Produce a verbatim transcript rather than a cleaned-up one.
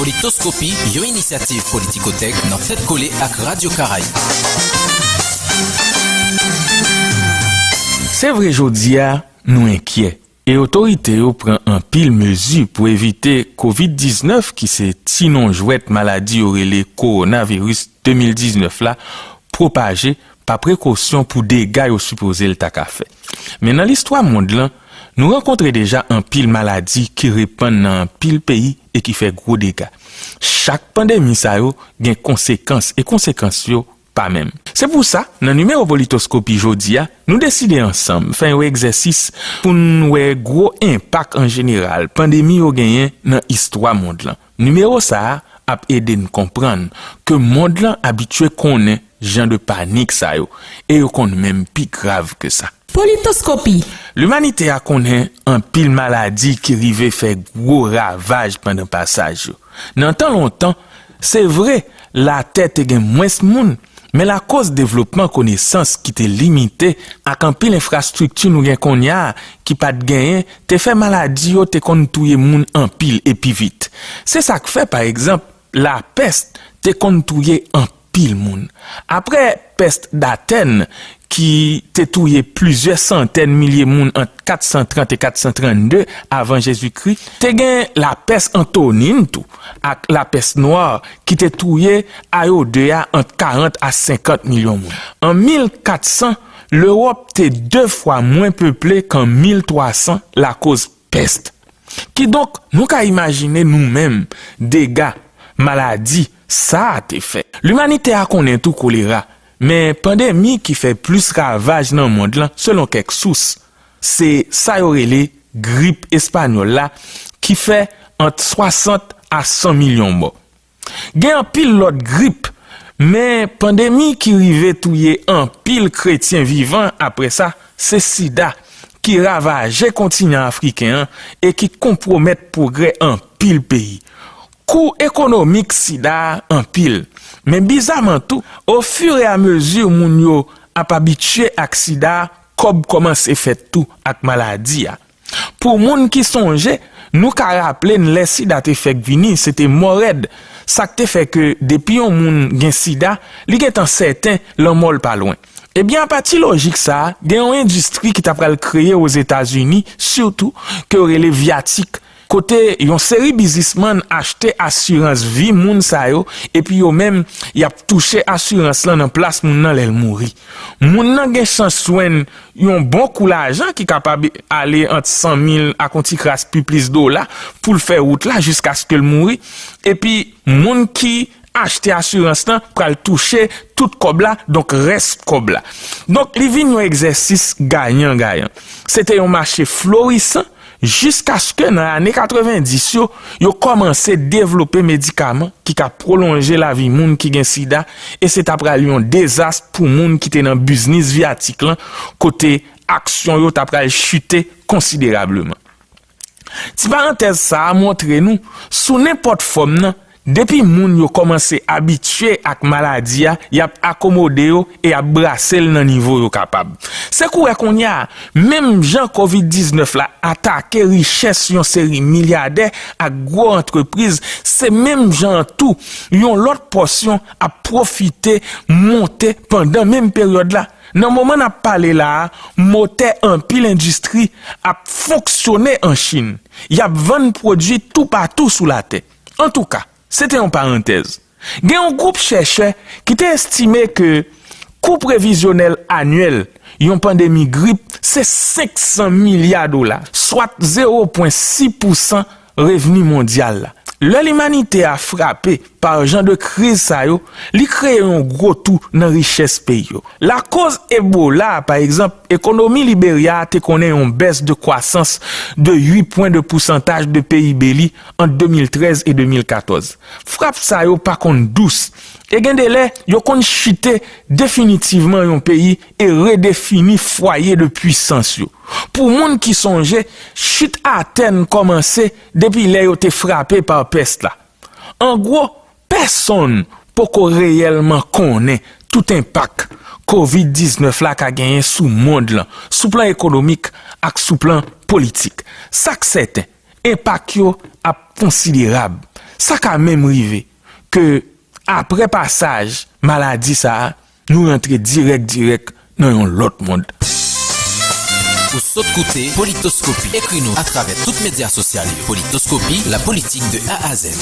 Politoskopi, yon inisyativ Politikotèk nan tèt kole ak Radyo Karayib. Se vre, jodi a, nou enkyè, e otorite yo pran anpil mezi pou evite kovid diznèf, ki se ti non jwèt maladi yo rele kowonaviris de mil diznèf la, pwopaje pa prekosyon pou dega yo sipoze l ta ka fè. Men nan listwa mond lan, nou rankontre deja anpil maladi ki repann nan anpil peyi e ki fè gwo dega. Chak pandemi sa yo gen konsekans, e konsekans yo pa menm. Se pou sa, nan nimewo Politoskopi jodi a, nou deside ansanm fè yon egzèsis pou n wè gwo enpak an jeneral pandemi yo genyen nan istwa mond lan. Nimewo sa a ap ede n konprann ke mond lan abitye konnen jan de panik sa yo, e yo konn menm pi grav ke sa. Politoskopi. Limanite a konnen anpil maladi ki rive fè gwo ravaj pandan pasaj yo. Nan tan lontan, se vre, Latè te gen mwens moun, men lakoz devlopman konesans ki te limite ak anpil enfrastrikti nou gen kounye a ki pa t genyen, te fè maladi yo te konn touye moun anpil e pi vit. Se sa k fè, pa egzanp, lapès te konn touye anpil moun. Apre pès Datèn, ki te touye plizyè santèn milye moun ant kat san trant e kat san trannde avan Jezikri, te gen lapès Antonin tou, ak lapès nwa, ki te touye a yo de a ant karant a senkant milyon moun. An mil kat san, Lewòp te de fwa mwen peple k an mil twa san lakoz pès. Kidonk, nou ka imajine nou menm dega maladi sa a te fè. Limanite a konnen tou kolera, men pandemi ki fè plis ravaj nan mond lan, selon kèk sous, se sa yo rele grip espanyòl la, ki fè ant swasant a san milyon mò. Gen anpil lòt grip, men pandemi ki rive touye anpil kretyen vivan apre sa, se sida, ki ravaje kontinan afriken an e ki konpwomèt pwogrè anpil peyi. Kou ekonomik sida a anpil. Men bizaman tou, ofireamezi moun yo ap abitye ak sida a, kòb kòmanse fèt tou ak maladi a. Pou moun ki sonje, nou ka raple n lè sida te fèk vini, se te mò rèd. Sa k te fè ke depi yon moun gen sida, li gentan sèten lanmò l pa lwen. Ebyen, apati lojik sa a, gen yon endistri ki ta pral kreye Ozetazini, sitou, ke yo rele vyatik, kote yon seri biznismann achte asirans vi moun sa yo, epi yo menm, y ap touche asirans lan nan plas moun nan lè l mouri. Moun nan gen chans jwenn yon bon kou lajan ki kapab ale ant san mil ak yon ti kras pi plis dola pou l fè wout la jiskaske l mouri. Epi, moun ki achte asirans lan pral touche tout kòb la, donk rès kòb la. Donk, li vin yon egzèsis gayan gayan. Se te yon mache florisan jiskaske nan ane katrevendis yo, yo kòmanse devlope medikaman ki ka pwolonje lavi moun ki gen sida, e se ta pral yon dezas pou moun ki te nan biznis vyatik lan, kote aksyon yo ta pral chite konsiderableman. Ti parantèz sa a montre nou, sou nenpòt fòm nan, depi moun yo kòmanse abitye ak maladi a, y ap akomode yo e y ap brase l nan nivo yo kapab. Se kou wè kounye a, menm jan kovid diznèf la atake richès yon seri milyadè ak gwo antrepriz, se menm jan an tou, yon lòt pòsyon ap pwofite monte pandan menm peryòd la. Nan moman n ap pale la a, motè anpil endistri ap fonksyone an Chin. Y ap vann pwodui toupatou sou latè. Antouka, se te yon parantèz. Gen yon gwoup chèchè ki te estime ke kou previzyonèl anyèl yon pandemi grip se senk san milya dola, swat zewo pwen sis pousan revni mondyal la. Lè limanite a frape pa jan de kriz sa yo, li kreye yon gwo tou nan richès peyi yo. Lakoz Ebola a, pa egzanp, ekonomi Liberya a te konnen yon bès de kwasans de uit pwen de pousantaj de P I B li ant de mil trèz e de mil katòz. Frap sa yo pa konn dous, e gen de lè, yo konn chite definitivman yon peyi e redefini fwaye de pwisans yo. Pou moun ki sonje, chit Atèn kòmanse depi lè yo te frape pa pès la. An gwo, pèsonn poko reyèlman konnen tout enpak kovid diznèf la ka genyen sou mond lan, sou plan ekonomik ak sou plan politik. Sa k sèten, enpak yo ap konsiderab. Sa ka menm rive ke apre pasaj maladi sa a, nou rantre dirèk dirèk nan yon lòt mond. Ou sot koute Politoskopi. Ekri nou atravè tout medya sosyal yo. Politoskopi, la politique de A à Z.